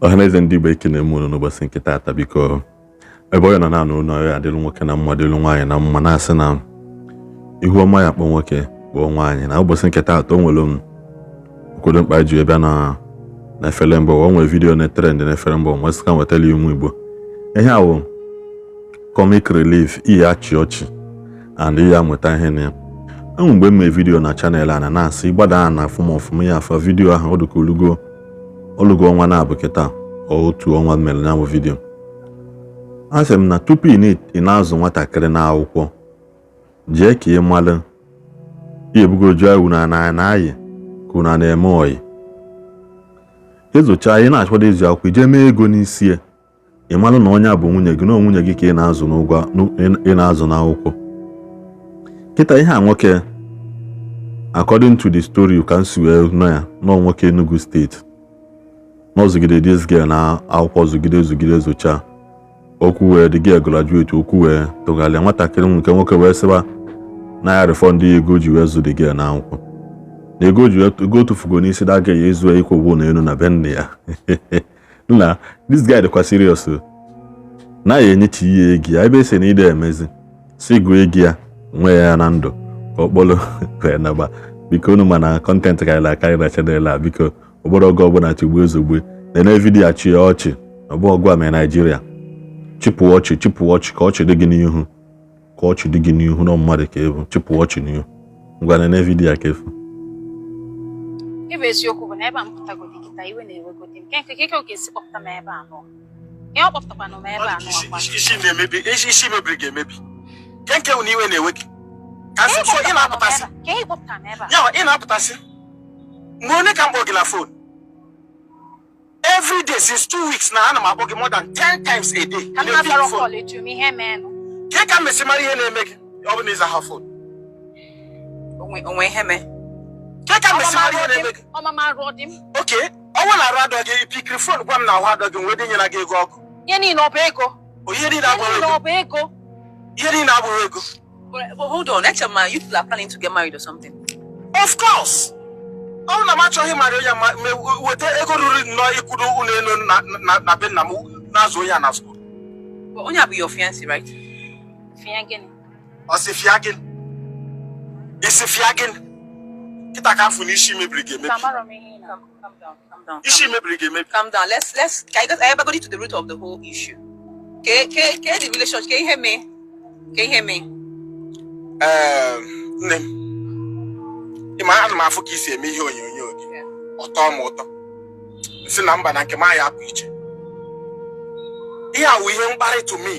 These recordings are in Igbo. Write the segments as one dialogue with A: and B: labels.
A: Ọhaneze ndị Igbo, ekene m unu n'ụbọchị nke taata. Biko, ebe onye nọ na-anụ ụlọ ya, adịlụ nwoke na mma, dịlụ nwaanyị na mma. Na-asị na ihu ọma ya kpọọ nwoke, kpọọ nwaanyị. Na ụbọchị nke taata, o nwere m okwado mkpa ji bịa na efere mba ụwa. O nwere video na trend na efere mba ụwa, nwesị ka nwetara iwu Igbo. Ihe a wụ comic relief, iyi achị ọchị and iyi amụta ihe na ya. Enwe mgbe m mee video na channel a na na-asị ịgbada na afụm ọfụma ya afọ video ahụ. Ọ dịka olugo olugo ọnwa na-abụ kịta, otu ọnwa mere na bụ video. A sị m na tupu ị na-azụ nwatakịrị n'akwụkwọ, jee ka ị malụ ihe ebugo jụọ unu na na-ayị ka unu na-eme oyi. Ịzụcha, ị na-achọdo ịzụ akwụkwọ, ije mee ego n'isi ya. Ị malụ na onye a bụ nwunye gị, na nwunye gị ka ị na-azụ n'ụgwọ, ị na-azụ n'akwụkwọ. Kịta, ihe a nwoke, according to the story ka m si wee nọ ya nọ, nwoke Enugu Steeti n'ọzụgide this girl na akwụkwọ, zụgide zụgide zụcha, okwu wee dị girl graduate, okwu wee tụgharịa. Nwatakịrị nke nwoke wee sịba na ya refund ya ego ji wee zụ the girl na akwụkwọ, na ego ji ego tufugo n'isi that girl, ya ezu ịkwụ ụgwọ na elu na be nne ya. Nna, this guy dịkwa serious o. Na ya enyechi ihe ego ya ebe esi na ide emezi si gụọ ego ya nwee ya na ndụ ka ọ kpọrọ wee naba. Biko, unu mana content karịrị akarị na channel a. Biko, ụbọrọ oge ọbụla tigbuo ezogbe na-ene video, achị ọchị. Ọbụ ọgụ a mee Naijiria, chịpụ ọchị, chịpụ ọchị, ka ọchị dị gị n'ihu, ka ọchị dị gị n'ihu na mmadụ ka ebu chịpụ ọchị n'ihu. Ngwa, nene video a ka efu.
B: Ịbụ eziokwu bụ na ebe a m pụtagodi kịta, iwe na-ewegodi m. Nke ke oge esi kpọpụta m ebe a nọ, ihe ọ kpọpụtakwanụ m ebe a nọ akwa.
C: Isi na-emebi, isi mebiri ga-emebi. Nke bụ na iwe na-ewe gị ka sị so ị na-apụtasị.
B: Ka ihe kpọpụtara m ebe a?
C: Ya ị na-apụtasị mgbe onye ka m kpọrọ gị na phone every day since 2 weeks na ana m akpọ gị more than 10 times a day.
B: Ka m
C: Na-epick
B: na-azara
C: phone.
B: Call eju m ihe meenụ.
C: Ke ka m mesi mara ihe na-eme gị ọ bụ na ịza ha phone?
D: Onwe ihe mee?
C: Ke ka m mesi mara ihe na-eme gị?
B: Ọmama arụ ọ dị m.
C: Oke ọnwụ na arụ adọ gị, ipikiri phone gwa m na ahụ adọ gị, nwee dị nyere gị ego ọkụ.
B: Ihe niile ọ bụ ego?
C: O ihe niile
B: Ihe
C: abụghị
B: niile
C: ego.
B: ọ bụ ego?
C: Ihe niile abụghị ego.
D: But hold on, eche ma you people are planning to get married or something.
C: Of course, ọ bụrụ na m achọghị ịmarị ya ma weta ego ruru nnọọ ịkwụdo ụlọ elu na be nna m na-azụ onye a na school.
D: But onye a bụ your fiancé, right?
B: Fịa gịnị?
C: Ọ sị fịa gịnị? Isi fịa gịnị? Kịta ka afụ na isi mebiri ga-emebi.
B: Amarọ m ihe ị na
D: Calm, calm down, calm down.
C: Isi mebiri ga-emebi.
D: Calm down. Let's can I go to the root of the whole issue. Ke the relationship, ke ihe mee? Ke ihe mee?
C: Ee, nne m, ị ma ana m afụ ka isi eme ihe onyonyo gị, ọtọ m ụtọ, si na mba na nke m anyị apụ iche. Ihe a wụ ihe mkparị to me.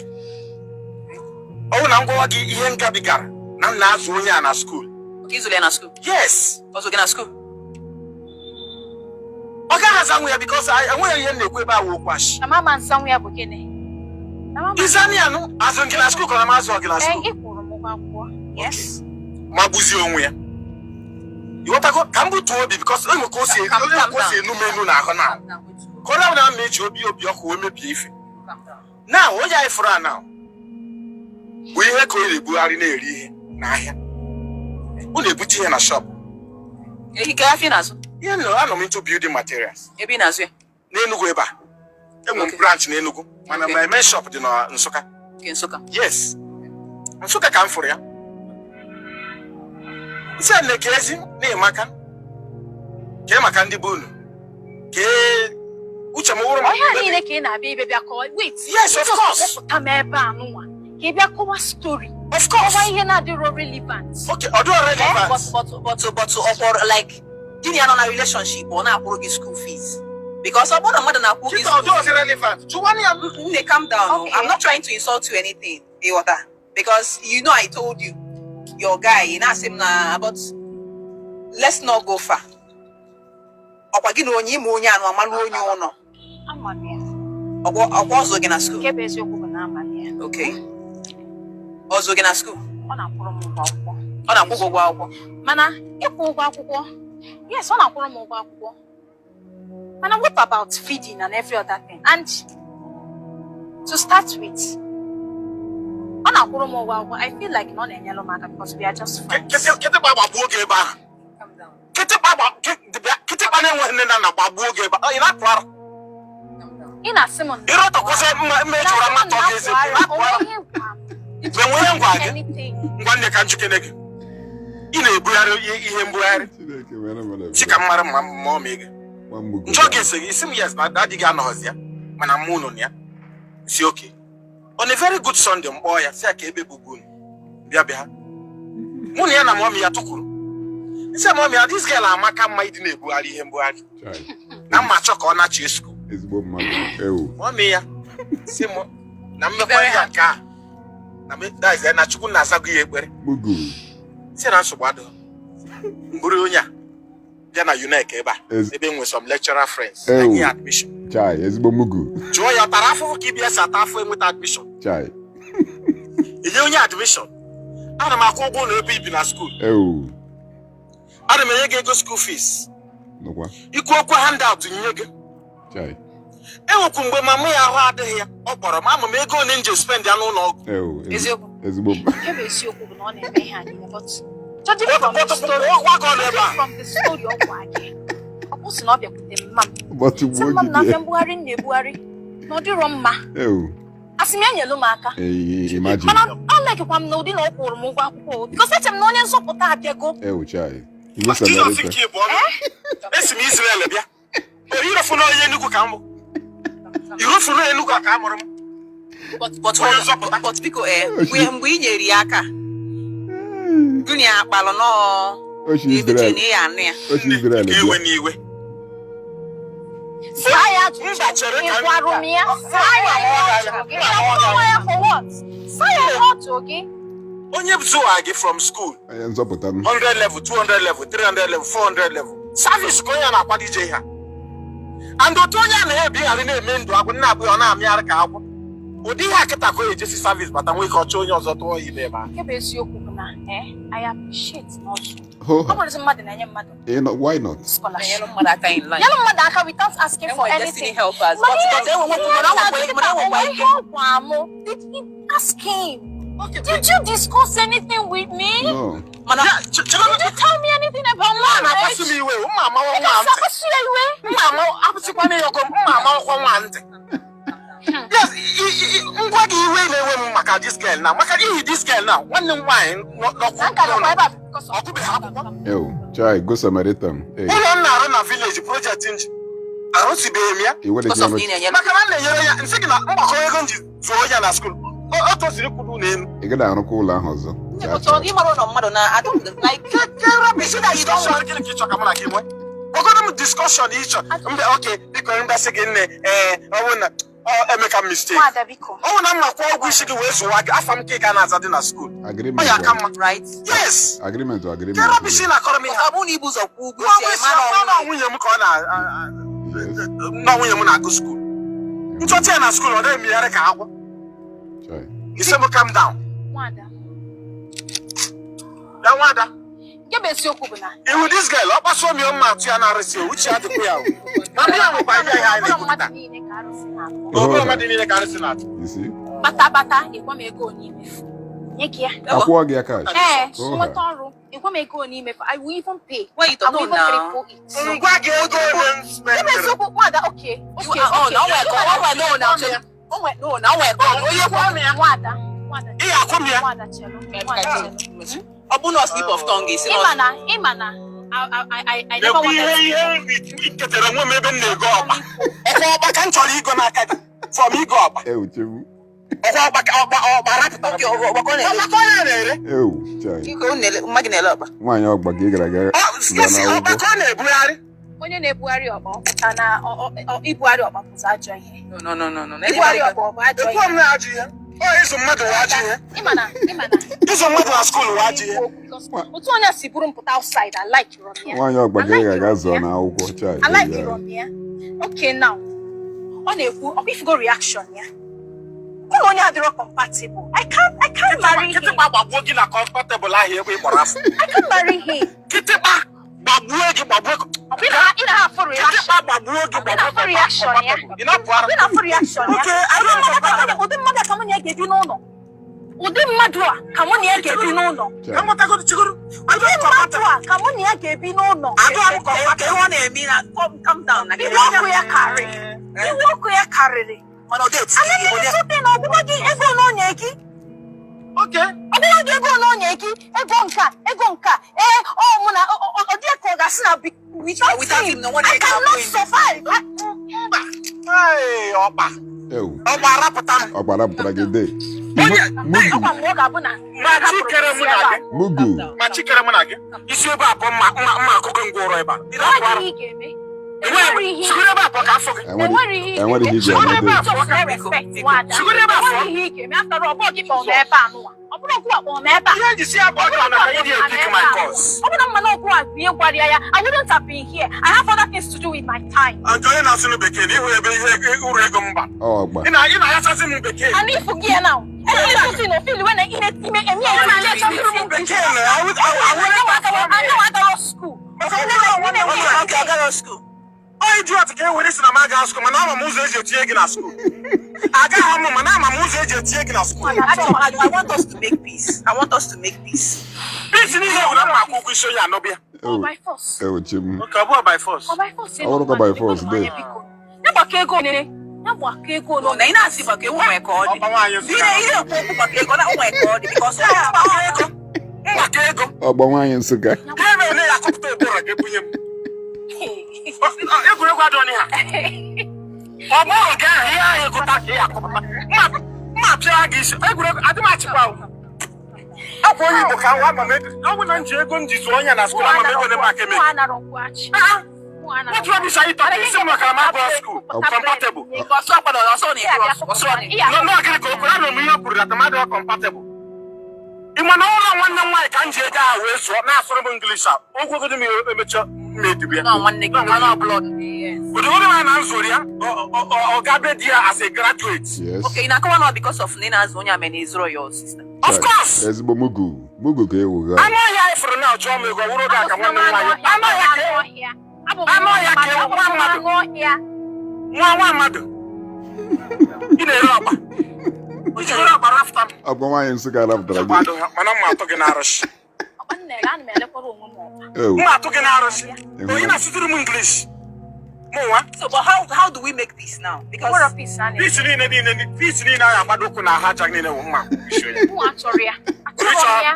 C: Ọ bụ na m gwawa gị ihe m gabigara na m na-azụ onye a na school.
D: Okay, ịzụrụ ya na school.
C: Yes.
D: Ọzọ gị na school.
C: Ọ gaghị azanwu ya because enweghị ihe m na-ekwu ebe a wụ okwu ashị.
B: Na mama nsanwụ ya bụ gịnị? Na mama
C: Ịzani ya nụ, azụ gị na school ka na m azụ gị na
B: Ee,
C: school?
B: ị kwụrụ m ụgwọ akwụkwọ, yes.
C: Magbuzie onwe ya, ịghọtago? Ka m butuo obi because enwe ka o si
D: Calm,
C: enwe
D: calm
C: ka o si
D: down.
C: enu m enu n'ahụ na
D: Calm down, wait.
C: ka ọ na m eji obi ọkụ wee mebie ife.
D: Calm down.
C: Na onye anyị fụrụ a na bụ ihe ka ọ na-ebugharị na-eri ihe n'ahịa, ọ na-ebute ihe na shop.
D: Ke afịa na-azụ?
C: Ihe nọ, anọ m into building materials.
D: Ebe ị na-azụ ya?
C: N'Enugu ebe a. Enwe m branch n'Enugu, mana my main shop dị na Nsụka.
D: Nke Nsụka.
C: Yes, Nsụka ka m fụrụ ya. Nsị a nne ka ezi na-emaka kee maka ndị be unu kee uche m wụrụ.
B: Ọhịa niile ka ị na-abịa ibe bịa kọwa? Wait.
C: Yes, of
B: Just
C: course.
B: kpọpụta m ebe a nụnwa ka ị bịa kọwa story,
C: Of course.
B: kọwa ihe na-adịrọ relevant.
C: Okay, ọ dịrọ relevant.
D: But ọ kpọrọ, like, gịnị ya nọ na relationship, ọ na-akwụrụ gị school fees? Because ọ bụrụ na mmadụ na-akwụ gị
C: Kịta ọ
D: school
C: dịrọ relevant, jụwanụ ya.
D: Nne, calm down. Oh.
B: Okay.
D: I'm not trying to insult you or anything. Ịghọta? Because you know I told you, your guy, ị na-asị m na, but let's not go far. Ọkwa gị na onye ime onye anụ amalụ onye ụlọ.
B: Ama m ya.
D: Ọkwa ọzọ gị na school.
B: Nke bụ eziokwu bụ na ama m ya.
D: Okay. Ọzọ gị na school.
B: Ọ na-akwụrụ m ụgwọ akwụkwọ.
D: Ọ na-akwụ gị ụgwọ akwụkwọ.
B: Mana ịkwụ ụgwọ akwụkwọ, yes, ọ na-akwụrụ m ụgwọ akwụkwọ, mana what about feeding and every other thing? And to start with, ọ na-akwụrụ m ụgwọ akwụkwọ, I feel like na ọ na-enyere m aka because we are just friends.
C: Kịtịkpa gbagbuo gị ebe ahụ.
D: Calm down.
C: Kịtịkpa na-enweghị nne na nna gbagbuo gị ebe ahụ. Ị na-apụ ara.
D: Calm down.
B: Ị na-asị m na
C: Ịrọtọkwụsị mma mma echọrọ mma tọọ gị eziokwu. Rapụ ara. Mgbe nwere ngwa gị, ngwa nne ka njikere gị. Ị na-ebugharị ihe mbugharị.
E: Chineke mere m ebere.
C: Chi ka mara mma ma ọ mee gị.
E: Nwa mgbugo.
C: Njọ ga-ese gị isi m, yes, na daddy gị anọghịzi ya, mana mụ nọ na ya si oke. On a very good Sunday, m kpọọ ya, si ya ka ebe bụbu unu bịa bịa. Mụ na ya na mommy ya tụkwuru nsị, mommy ya, this girl amaka mma ịdị na-ebugharị ihe mbugharị
E: Chai,
C: na mma achọ ka ọ nachie school.
E: Ezigbo mmadụ. Ewu.
C: Mommy ya si mụ na mmekwa ya nke a na that is, na Chukwu na-azago ya ekpere.
E: Mugu.
C: Si na nsogbu adịghị, m bụrụ onye a bịa na UNEC ebe a, ebe nwe some lecturer friends,
E: Ewu.
C: enye ya admission.
E: Chai, ezigbo mugu.
C: Jụọ ya, ọ tara afụfụ ka ibia si ata afụ enweta admission?
E: Chai.
C: Enye onye admission, ana m akwụ ụgwọ ụlọ ebe ibi na school.
E: Ewu.
C: Ana m enye gị ego school fees.
E: Nụkwa.
C: Ikwu okwu handout nye gị.
E: Chai.
C: Enwekwu mgbe mama ya ahụ adịghị ya, ọ kpọrọ m, ama m ego ole m ji spend ya n'ụlọ ọgwụ.
E: Ewu.
D: Eziokwu.
E: Ezigbo
B: Nke bụ eziokwu bụ na ọ na-eme ihe a niile, but judging from the story,
C: Ọgwa ka ọ nọ ebe a.
B: judging from the story ọ gwa gị, ọ kwụsị na ọ bịakwute mma m,
E: But
B: sị mma m na afịa mbugharị m na-ebugharị na ọ dịrọ mma.
E: Ewu.
B: Asị m ya nyelu m aka.
E: Imagine.
B: Mana alekekwa m na ụdị na ọ kwụrụ m ụgwọ akwụkwọ o, because eche m na onye nzọpụta abịago.
E: Ewu, chai. Iwu
C: Jizọs
E: Samaritan.
C: nke bụ ọnụ esi m Israel bịa. Irofu na onye Enugu ka m bụ, irofu na Enugu a ka a mụrụ m.
D: But
C: Onye
D: hold on.
C: nzọpụta.
D: But biko, mgbe ị nyere ya aka, gịnị akpalụ nọọ
E: Ochi
D: emeche
E: Israel.
D: na ị ya anụ ya?
E: Ochi Israel
C: Ka ewe
E: bịa.
C: n'iwe.
B: Saa ya ajụjụ.
C: Mba, chere ka
B: Ị gwarụ m ya, saa ya ihe ọ jụrụ gị. Ị na-akwụrụ ya for what? Saa ya ihe ọ jụrụ gị.
C: Onye zụwa gị from school,
E: Onye nzọpụta m.
C: 100 level, 200 level, 300 level, 400 level service, ka onye a na-akwado ije ha, and otu onye a na-ebigharị na-eme ndụ agwụ nna abụghị ọ na-amịgharị ka agwụ, ụdị ihe a kịta ka o ejesi service bata, nwee ike ọchọ onye ọzọ tụọ ya ime ebe ahụ.
B: Nke bụ eziokwu bụ na I appreciate na ọ jụrụ.
E: Ho
B: Ọ
E: ha.
B: bụrụzi mmadụ na-enye mmadụ
E: Why not?
B: scholarship,
D: Na-enyere mmadụ aka in life.
B: nyelụ mmadụ aka without asking for
D: Enwere destiny
B: anything.
D: helpers.
B: Mana
D: But
B: ihe
D: mana enwekwa
B: onwe
D: ike.
B: ihe ọ gwa mụ, did he ask him? Did you discuss anything with me?
E: No.
D: Mana
C: Ya, chere.
B: Did you tell me anything about
C: Nwa na-akpasu m
B: marriage?
C: iwe, mma amawa nwa ntị.
B: Akpasu ya iwe.
C: Mma ama apụsịkwana ya ọgọ, mma amawakwa nwa ntị. Yes, ngwa gị, iwe na-ewe m maka this girl na maka ihi this girl na nwanne m nwaanyị nọkwu
B: Na nka nọkwa ebe a because of
C: Ọ gụbeghị akwụkwọ.
E: Ewu. Chai, go Samaritan. Hey.
C: Ụlọ m na-arụ na village, project nji arụsibeghị m ya.
E: Iwe dị
D: because of
E: gị
D: na ị na-enyere
C: Maka na m na-enyere ya, nsị gị na mgbakọ ego m ji zụọ ya na school, o toziri kwudu n'elu.
E: Ị gaghị arụkwa ụlọ ahụ ọzọ.
D: Nne,
E: Cha
D: but
E: cha.
D: ọ ịmara ụlọ mmadụ na I don't like
C: Discussion gịnị ka ị chọ ka mụ na gị nwee? Gwagodo m discussion ị chọ mbe. Oke, biko, mbasị gị nne, ee, ọ bụrụ na ọ emeka m mistake,
B: Nwada, biko.
C: ọ bụrụ na m makwa ụgwọ isi gị wee zụwa gị, afa m ka ị ga na-aza dị na school, ọ
E: Agreement.
C: ya aka mma.
D: Right.
C: Yes.
E: Agreement to agreement.
C: Ke rubbish na-akọrọ m ihe
D: Ọ bụrụ na ibu ụzọ kwụọ ụgwọ
C: nwa
D: isi ya,
C: isi
D: ịma na
C: na
D: ọ
C: nwunye m ka ọ na
E: Yes.
C: na nwunye m na-agụ school, nchọta ya na school, ọ na-emegharị ka agwọ.
E: Chai.
C: Isi m, calm down.
B: Nwada.
C: Ya nwada.
B: Nke bụ eziokwu bụ na
C: Ihu this girl, ọ kpasuo m ya, mma atụ ya na-arụsị o, uche ya dịkwa ya o. Na ndị ahụ kwa ihe anyị
B: ọ bụrụ
C: na-ekwu
B: mmadụ
C: taa.
B: niile ka arụsị na-akpọ.
C: Na ọ bụrụ mmadụ niile ka arụsị na-atụ.
E: You see?
B: Bata bata, ịgwa m ego onye imefu. Nye gị ya.
E: Akwụọ gị ya cash.
B: Ee,
E: Oh,
B: nweta ọrụ, ịgwa m ego onye imefu. I will even pay.
D: Wait,
B: I will
D: no,
B: even
D: now.
B: triple it.
C: Ngwa gị, ego ole m
B: Nke bụ
C: spendịrị?
B: eziokwu, nwada, okay,
D: You
B: okay,
D: are on.
B: okay.
D: O nwere ka o nwere no na o nwere no na o nwere ka
C: Onye kwụọ m ya.
B: Nwada, nwada.
C: Ị ga-akwụ m ya.
B: Nwada, chelu, nwada, chelu.
D: Ọ bụ na slip of tongue isi
B: Ịma
D: na
B: na, ịma na, I never
C: Lekwa ihe
B: wanted to
C: ihe m ketere onwe m ebe m na-ego ọkpa. Ọkwa ọkpa ka m chọrọ igo n'aka gị. From igo ọkpa.
E: Ewu, chewu.
C: Ọkwa ọkpa ka ọkpa ọkpa rapụtara.
D: Oke, ọkpa ọ na-ele.
C: Ọkpa ka ọ na-ere.
E: Ewu, chai.
D: Ike ọ na-ele mma gị na-ele ọkpa.
E: Nwaanyị ọgba gị gara aga
C: Ọ
E: zụọ
C: sị ọkpa
E: n'akwụkwọ.
C: ka ọ na-ebugharị.
B: Onye na-ebugharị ọkpa, ọ pụta na ibugharị ọkpa bụzi ajọ ihe?
D: No, no, no, no, no.
B: Ibugharị ọkpa ọ bụ ajọ
C: Ekwu
B: ihe?
C: m na-ajụ ihe. Ọ ịzụ mmadụ wụ ajọ ihe.
B: Ịma na, ịma na
C: Ịzụ mmadụ na school wụ ajọ ihe.
B: Because otu onye si buru m pụta outside, I like m ya.
E: Nwaanyị ọgba gị gara aga zụọ n'akwụkwọ. Chai.
B: I like
E: Yeah.
B: m ya. Okay, now ọ na-ekwu ọkwa, ifugo reaction ya, ụlọ onye adịrọ compatible. I can't marry him.
C: Kịtịkpa gbagbuo gị na comfortable ahụ ebe ị kpọrọ afọ.
B: I can't marry him.
C: Kịtịkpa gbagbuo gị, gbagbuo gị.
B: Ọkwa ị na-afụ reaction.
C: Kịtịkpa gbagbuo gị,
B: Ị na-afụ
C: gbagbuo gị.
B: reaction ya.
C: Ị na-apụ ara.
B: Ị na-afụ reaction ya.
C: Okay, I don't know.
B: Ụdị mmadụ a ka mụ na ya ga-ebi n'ụlọ? Ụdị mmadụ a ka mụ na ya ga-ebi n'ụlọ?
E: Chai.
C: Ka m nwetagodu, chigoro.
B: Ụdị mmadụ a ka mụ na ya ga-ebi n'ụlọ.
C: Adịghị m
D: Ka
C: comfortable.
D: ihe ọ na-eme na calm down na
B: Iwe ọkụ ya karịrị. Iwe ọkụ ya karịrị.
D: Mana ọ dị eti
B: Anaghị
D: ọ dị
B: eme na ọgwụgwọ gị ego na onye gị.
C: Okay.
B: Ọgwụgwọ gị ego na onye gị. Ego nke a, ego nke a. Ee, ọ mụ na ọ dị ka ọ ga-asị na without
D: Without
B: him,
D: him, no one
B: I
D: can
B: cannot
D: win.
B: survive.
C: Mba. Hey, ọkpa.
E: Ewu.
C: Ọkpa arapụta m.
E: Ọkpa arapụtara gị dee.
C: Onye
E: Mugu.
B: Ọkwa mgbe ọ ga-abụ na
C: Ma chikere mụ na gị.
E: Mugu.
C: Ma chikere mụ na gị. Isi ebe a pụọ mma mma mma akụkọ ngwụrọ ebe a. Ị na-apụ
B: enweghị
C: ara.
B: ihe ị ga-eme.
C: Enweghị
B: Enweghị ihe ị
C: Sigoro ebe a pụọ ka afọ gị.
B: Enwere ihe ị
E: Enwere ihe ị ga-eme dee.
B: Just respect nwada.
C: Sigoro ebe a pụọ.
B: Enwere ihe ị ga-eme. After all, ọ bụghị gị kpọrọ m ebe a nụwa. Ọ bụrụ gị kpọrọ m ebe a.
C: Ihe nji si ya pụọ gị na ka ị dị epick my calls.
B: Ọ bụrụ na mmanụ ọgwụ a bụ ihe gwara ya, I wouldn't have been here. I have other things to do with my time.
C: Nke onye na-asụ na bekee na ịhụ ebe ihe uru ego mba.
E: Ọ ọkpa.
C: Ị na ị na-ayachasị m bekee.
B: And if you get now, any little thing of feel when I in it, me and me
C: M bekee na I would I would
B: I know I got school.
C: Maka onye na-enwe nwanne
D: Okay, ọ gara school.
C: Ọ idiot ka e were si na m aga school mana ama m ụzọ eji etinye gị na school. Agaghị m mana ama m ụzọ eji etinye gị na school.
D: I want us to make peace. I want us to make peace.
C: Peace niile wụ na mma akwụ ụgwọ isi onye anọbịa.
B: Oh, by force.
E: Ewu chi m.
C: Okay, ọ bụghị by force.
B: Oh, by force.
E: Ọ bụrụkwa by force, dee.
B: Ya gbakọ ego nene. Ya gbakọ ego
D: No, na ị na-asị maka ewu nwee ka ọ dị.
C: Ọkpa nwaanyị
D: Ị na-ekwu okwu maka ego na nwee ka ọ dị because ọ
C: Mgbakọ ego. Mgbakọ ego.
E: Ọgba nwaanyị Nsụka.
C: Ihe mere na ya akọpụta ụbụrụ gị bunye m. Egwuregwu adịghị n'ihe a. Ọ bụrụ gị ahụ ihe ahụ ịgụta ka ị akọpụta. Mma pịa gị isi. Egwuregwu adị m achịkwa o. Akwa onye Igbo ka nwa ama m ego. Ọ bụ na m ji ego m ji zụọ onye na school ama m ego na-eme aka eme. What rubbish are you talking? Isi m maka na m agụọ school. Compatible.
D: Ọsọ kwado ọsọ na-ekwu ọsọ na
C: No, no, gịnị ka o kwuru? Anụrụ m ihe o kwuru that m adịghị compatible. Ị ma na ụlọ nwanne m nwaanyị ka m ji ego ahụ wee zụọ na-asụrụ m English a ogwogodo m emecha m edibu ya.
D: No, nwanne gị nwanne blood. Yes.
C: Odogodo m na m zụrụ ya ọ ga be di ya as a graduate.
E: Yes.
D: Okay, ị na-akọwa na because of na ị na-azụ onye a mere na ịzụrụ your sister.
C: Of course.
E: Ezigbo mugu. Mugu ka ewu ga.
C: Anụ ọhịa anyị fụrụ na ọjọọ m ego ọ wụrụ oge a ka nwanne m nwaanyị. Anụ ọhịa ka ewu. Anụ ọhịa ka ewu nwa mmadụ. Nwa nwa mmadụ. Ị na-ere ọkpa. Ị jiri ọkpa rafta m.
E: Ọgba nwaanyị Nsụka rapụtara gị.
C: Kwado ha, mana mma atụ gị n'arụsị.
E: Ewu.
C: Mma atụ gị n'arụsị. Onye na-asụtụrụ m English. Mụ nwa.
D: So, but how do we make peace now? Because
C: Peace niile niile peace niile anyị agbado ụkwụ na ha aja niile wụ mma isi onye.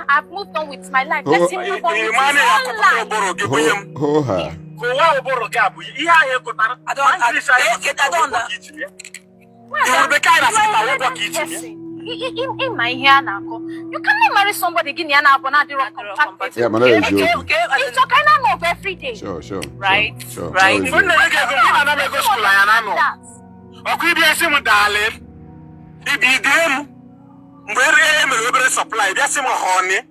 B: I've moved on with my life. Let him move on with
C: Ị ma na ya
B: his own
C: akọpụta
B: life.
C: ụbụrụ gị bunye m.
E: Hoo ha.
C: Ka ụwa ụbụrụ gị a bụ ihe ahụ ị gụtara.
D: I don't- I-
C: English anyị
D: okay, I don't
C: ụgwọ ka iji bịa. Ị hụrụ bekee anyị na-asị kịta ụgwọ ka iji bịa.
B: Ịma ihe a na-akọ. You cannot marry somebody gị na ya na-abụ na-adịrọ compatible.
E: Ya mana eziokwu.
D: okay, as in-
B: It's okay na anọ ọgụ every day.
E: Sure.
D: Right,
E: Sure.
D: right.
E: Ọ
C: Mgbe m na-enye gị ego, mgbe ị na-ana m ego school anyị na-anọ.
B: That.
C: Ọkụ ịbịa isi m daalị. Ibi idee m. Mgbe e mere obere supply, bịa sị m honey.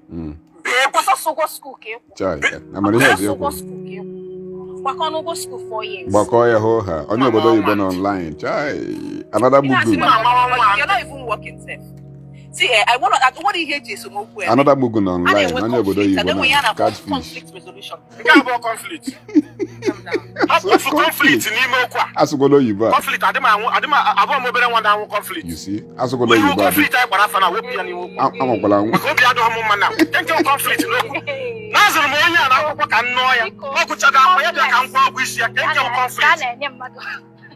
C: Babe.
B: Kwụsị ụgwọ school ka ịkwụ.
E: Chai. Amara ihe
B: Kwụsị
E: ọzọ
B: ụgwọ
E: ekwu.
B: school ka ịkwụ. Gbakọ n'ụgwọ school 4 years.
E: Gbakọọ ya hoo ha. Onye obodo oyibo nọ online. Chai. Another mugu.
D: You're not even working, sef. See, I want to, what ihe eji esemokwu eme?
E: Another mugu nọ
D: A
E: online.
D: na-enwe
E: Onye obodo
D: conflict.
E: oyibo
D: And then we
E: na
D: have
E: catfish.
D: conflict resolution.
C: Nke abụọ conflict.
D: Calm down.
C: Hapụ conflict n'ime okwu a.
E: Asụkwala oyibo a.
C: Conflict adị m anwụ adị m abụọ m obere nwa na-anwụ conflict.
E: You see? Asụkwala
C: Ihu
E: oyibo a.
C: conflict anyị gbara afa na wepụ ya n'ihu okwu.
E: Anwakwala anwụ.
C: Maka obi adịghị m mma na nke nke conflict n'okwu. Na azụrụ m onye a n'akwụkwọ ka m nụọ ya. Ọ gụchago akwụkwọ ya bịa ka m kwụọ ụgwọ isi ya. Nke nke
B: Ka a
C: conflict.
B: na-enye mmadụ.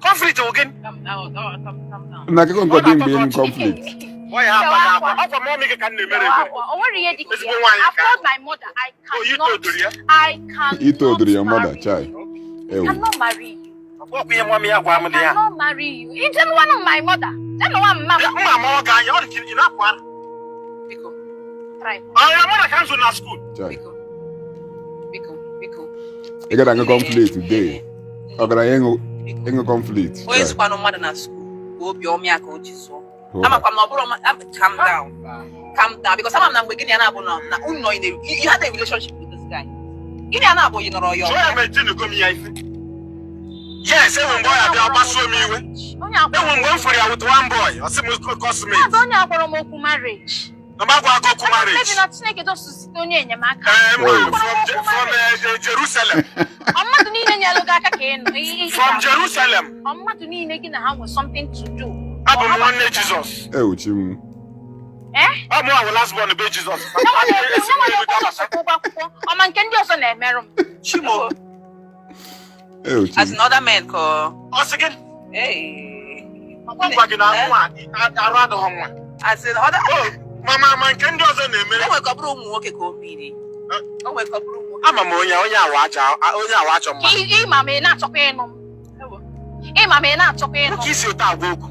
C: Conflict wụ gịnị?
D: Calm down, calm, calm down.
E: Na akụkọ nke dị mgbe ịnụ conflict.
C: Ọ ya abalị akwa. Ọkwa mummy gị ka m na-emere ebere.
B: O nwere ihe dị ka
C: Ezigbo
B: ya.
C: nwaanyị
B: I've
C: ka.
B: told my mother I
C: Oyi
B: cannot.
C: toduru ya.
B: I cannot
E: Ito oduru your mother.
B: marry
E: Chai.
B: you.
E: Ewu.
B: Cannot marry you.
C: Ọkwa ihe mummy ya gwa m dị ya.
B: Cannot marry you. Ije nwa nụ my mother. Je nwa mma m.
C: Mma ama ọ ga-anya ọ dị ka ị na-apụ ara.
D: Biko,
B: Try.
C: Ọ ya mụ na ka m zụrụ na school.
E: Chai.
D: biko, biko, biko.
E: Ị gara aṅụ conflict today. Ọgaranya ịṅụ
D: Biko.
E: ịṅụ conflict.
D: Onye
E: Chai.
D: zụkwanụ mmadụ na school bụ obi ọmịa ka o ji zụọ.
E: Hoo ha.
D: Amakwa m na ọ bụrụ calm down. Calm down because ama m na mgbe gị na ya na-abụ nọ na unu nọ in a you had a relationship with this guy. Gị na ya na-abụ yi nọrọ ya
C: Jụọ ya ma etinugo m ya ife. Yes, enwe mgbe ọ ya bịa gbasuo m iwe.
B: Onye agwara
C: Enwe mgbe m fụrụ ya with one boy, ọ sị m coursemate.
B: Maazị onye agwara m okwu marriage.
C: Na m agwa aka okwu marriage.
B: Maybe na Chineke just zite onye enyemaka.
C: Eh,
E: Hey.
C: from Jerusalem.
B: Ọ mmadụ niile nyelụ gị aka ka ị nọ.
C: From Jerusalem.
B: Ọ mmadụ niile gị na ha nwe something to do.
C: Abụ m nwanne Jizọs.
E: Ewu chi m.
B: Eh?
C: Ọ mụ awụ last born be Jizọs.
B: Nyanwa na-ekwu jọs kwụ ụgwọ akwụkwọ ọma nke ndị ọzọ na-emerụ m.
C: Chimo.
E: Ew,
D: As
E: Chi.
D: in other men ka
C: Ọ sị gị
D: Hey.
C: ngwa gị na nwa arụ adịghị nwa.
D: As in other
C: O, ma nke ndị ọzọ na-emere.
D: O nwere ka ọ bụrụ ụmụ nwoke ka o mmiri. O nwere ka ọ bụrụ ụmụ nwoke.
C: Ama m onye awa ajọ mmadụ.
B: Ịma ma ị na-achọkwa ịnụ m. Ịma ma ị na-achọkwa ịnụ
C: Nwoke
B: m.
C: isi ụtọ agwa okwu.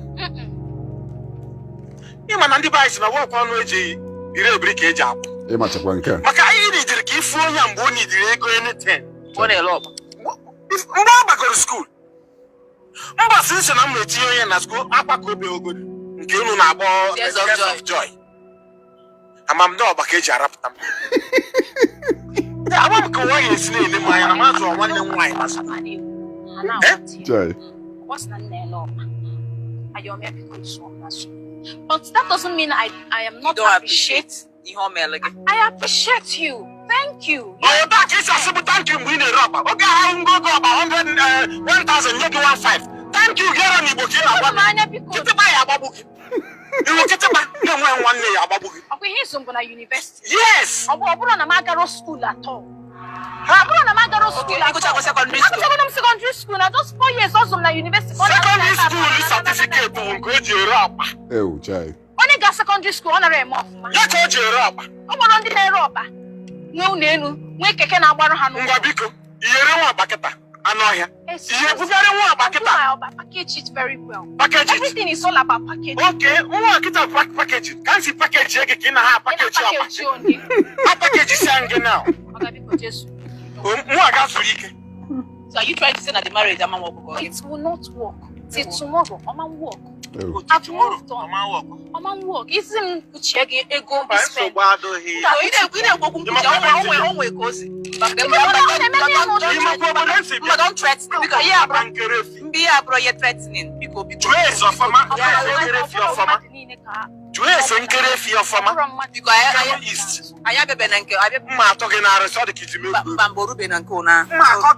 C: Ịma na ndị be anyị si na nwoke ọnụ eji ire ebiri ka eji akwụ.
E: Ịmachakwa nke a.
C: Maka anyị nidiri ka ifu onye a mgbe o nidiri ego anything.
D: Ọ na-ele ọkpa.
C: Mgbe ọ gbagoro school, mbọsị nsị na m na-etinye onye na school akwa ka obi ogo nke unu na-akpọ
D: Tears of
C: Tears
D: Joy.
C: of Joy. Ama m na ọgba ka eji arapụta m. Ama m ka ụwa ga-esi na-ele m anya na m azụrụ nwanne m nwaanyị na school.
E: Chai.
B: But that doesn't mean I am
D: You
B: not
D: don't
B: appreciate.
D: appreciate ihe o mere gị.
B: I appreciate you. Thank you.
C: Ọ ụta ka isi asị bụ thank you mgbe ị na-ere ọkpa. Oge ahụ ngo oge ọkpa 100, 1000 nye gị 15. Thank you gị ara n'Igbo ka ị na-agwa
B: Ahụrụ m anya biko.
C: Kịtịkpa ya agbagbu gị. Iwu kịtịkpa na-enweghị nwanne ya agbagbu gị.
B: Ọkwa ihe ịzụ mbụ na university.
C: Yes!
B: Ọ bụrụ na m agaro school atọ. Ọ bụrụ na m agaro
D: Okay,
B: school atọ.
D: ịgụchago secondary school.
B: Agụchago m secondary school na just 4 years ọzọ m na university. Ka ọ na-asị
C: Secondary
B: na ebe a
C: school
B: bụ
C: certificate bụ nke o ji ere ọkpa.
E: Ew, chai.
B: Onye ga secondary school ọ nara eme ọfụma.
C: Ya ka o ji ere ọkpa.
B: Ọ nwere ndị na-ere ọkpa nwee ụlọ elu, nwee keke na-agbarụ ha n'ụzọ.
C: Ngwa biko, ihere nwa ọkpa kịta anụ ọhịa. Ihe bugharị nwa ọkpa kịta.
B: My ọkpa, package it very well.
C: Package it.
B: Everything is all about packaging.
C: Okay, nwa kịta package it. Ka m si package ego ka ị na ha
B: Ị
C: package ọkpa.
B: na-package onye.
C: Ha package si gị now.
B: Ọ ga-biko Jesu.
C: Nwa ga zuru ike.
D: So are you trying to say na the marriage ama nwoke?
B: It will not work. Till tomorrow, ọma work.
E: Ew.
B: I've moved on.
C: Ọma work.
B: Ọma work. Isi m kpuchie gị ego
C: Mba,
B: spend.
C: nsogbu adịghị.
D: So ị na-ekwu okwu mkpuchi, o nwere ka o si. Mba,
C: Ịmakwa obodo m si
D: mba,
C: bịa.
D: don't threaten. Biko, ihe abụrụ
C: Nkere efi.
D: mba, ihe abụrụ ihe threatening. Biko, biko.
C: Jụọ ese ọfọma.
B: Ọ
C: Jụọ ese
B: bụrụ
C: nkere efi ọfọma.
B: mmadụ niile ka
C: Jụọ ese nkere efi ọfọma.
B: ọ bụrụ mmadụ
D: Biko, anyị
C: Kano
D: anyị
C: East.
D: anyị abịabe na nke abịa
C: Mma atọ gị na-arụsị ọ dị ka iji m
D: mba
C: egwu.
D: mba mba orube na nke ụna.
C: Mma akọ.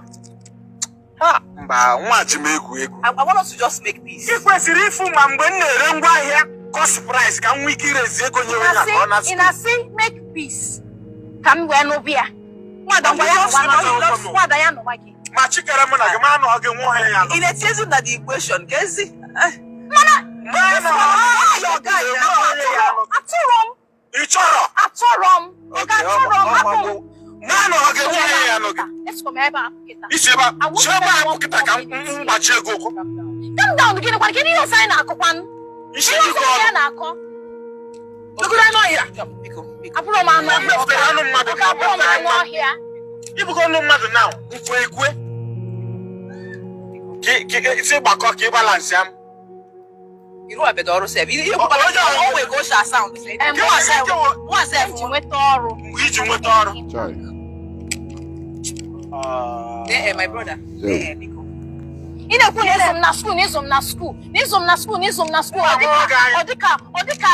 C: Ha, mba, nwa ji m egwu egwu.
D: I want us to just make peace.
C: Ị kwesịrị ịfụ ma mgbe m na-ere ngwaahịa cost price ka m nwee ike irezi ego nye onye a ka ọ
B: ị
C: na-asị.
B: na-asị make peace ka m wee nụbịa ya. Nwada ngwa ya
C: Nwada
B: nụwa
C: nụwa.
B: nwada ya nụwa gị.
C: Ma chikere mụ na gị ma anọ gị nwa ọhịa ya alọ.
D: Ị na-etinyezi na the equation ka ezi.
C: Ma anọ
D: Your guy
C: gị
D: na-
C: nwa ọhịa ya alọ.
B: Atụrụ m,
C: Ị chọrọ?
B: atụrụ m, oge
C: Okay,
B: atụrụ m, hapụ m.
C: Ma anọ gị nwa ọhịa ya alọ gị.
B: Esikwa m ebe a kịta.
C: Isi ebe a, si ebe a pụ kịta ka m mgbachi ego ụkwụ.
B: Calm down, gịnị kwanụ? Kedu ihe ọzọ anyị na-akọkwanụ?
C: Isi
B: Ihe
C: gị
B: ọzọ
C: ka
B: anyị
C: ọnụ.
B: na-akọ?
C: Dogoro anụ ọhịa.
D: Biko, biko.
B: Abụrụ m anụ ọhịa.
C: Mepụtara anụ mmadụ.
B: Oge abụrụ m anụ ọhịa.
C: Ibugo ọnụ mmadụ na nkwe ekwe. Si gbakọ ka ị balance ya m.
D: Iru abedo ọrụ sef. Ihe kwukwara
C: Onye ọrụ-
D: o nwere ka o si asound.
B: Em,
C: Gị nwa sị gị
D: Nwa sef.
B: Iji nweta ọrụ.
C: mgbe iji nweta ọrụ.
E: Chai.
D: Eh, eh, my brother. Eh, eh, biko.
B: Ị na-ekwu na ịzụ m na school, na ịzụ m na school, na ịzụ m na school, na ịzụ m na school. Ọ dịka ọ dịka ọ dịka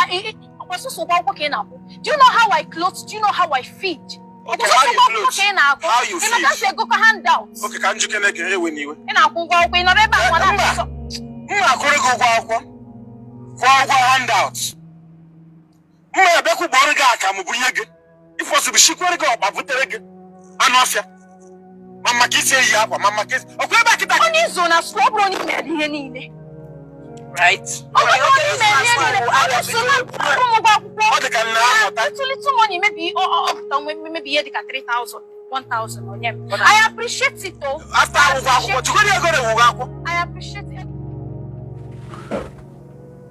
B: ọsụsụ ụgwọ akwụkwọ ka ị na-akwụ. Do you know how I clothe? Do you know how I feed?
C: Okay,
B: Ọsụsụ
C: how you
B: ụgwọ akwụkwọ
C: clothe?
B: ka ị na-akwụ.
C: How you
B: Ị maka
C: feed?
B: si egokọ handouts.
C: Oke ka njikere gị ewe n'iwe.
B: Ị na-akwụ ụgwọ akwụkwọ, ị nọrọ ebe a nwa
C: Mba.
B: na-asọ.
C: M na-akwụrụ gị ụgwọ akwụkwọ, kwụọ ụgwọ handout. Mma ebekwu gbọrọ gị akamụ bụ ihe gị. Ifọsụ bụ shikwere gị ọkpa butere gị anụ ọfịa. Ma maka isi eyi akwa, ma maka isi. Ọkwa ebe a kịta.
B: Onye ịzụ na school, ọ bụrụ onye mere ihe niile.
D: Right?
B: Ọ bụrụ onye mere ihe niile, ọ bụ so na akwụ m ụgwọ akwụkwọ.
C: Ọ dị ka nna amụta.
B: Little little money, maybe ọ maybe ihe dịka 3000, 1000 onye m. I appreciate it though.
C: After ụgwọ akwụkwọ, chukwu ego na ụgwọ akwụkwọ.
B: I appreciate it.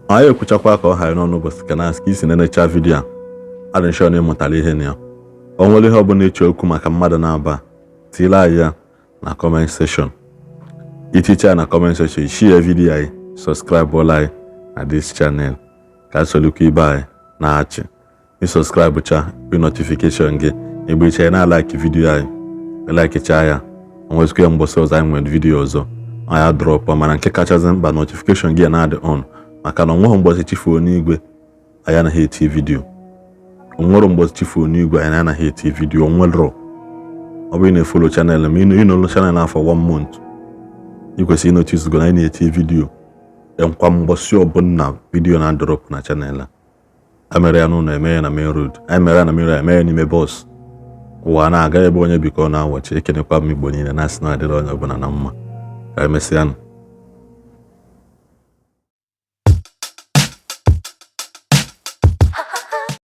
A: Anyị ekwuchakwa ka ọ ghara n'ọnụ ụbọchị ka na ka isi na-enecha video a adị nshọ na ịmụtara ihe na ya. O nwere ihe ọbụla ịchọ okwu maka mmadụ na-aba, tiile anyị ya na comment section. Iticha ya na comment section, share video anyị, subscribe ụla anyị na this channel ka solukwa ibe anyị na-achị. Ị subscribe cha, ị notification gị igbe iche na like video anyị, likecha ya, onwezikwa ya mgbọsị ọzọ anyị nwere video ọzọ anyị drop. Mana nke kachasị mkpa, notification gị na-adị on, maka na onweghị mgbọsị chifuo n'igwe anyị anaghị eti video. Onwere mgbọsị chifuo n'igwe anyị anaghị eti video. Onwero ọ bụrụ na e-follow channel m, ịnụlụ channel afọ one month, ị kwesịrị ị-notice go na anyị na-eti video nkwa mgbọsị ọbụla video na drop na channel a. Emere ya n'ụlọ, eme ya na main road. Emere ya na main road, eme ya n'ime bus. Ụwa na-aga ebe onye bikọ na-awọchi. Ekenekwa m Igbo niile, na-asị na adịrị onye ọbụla na mma. Ka emesịanụ.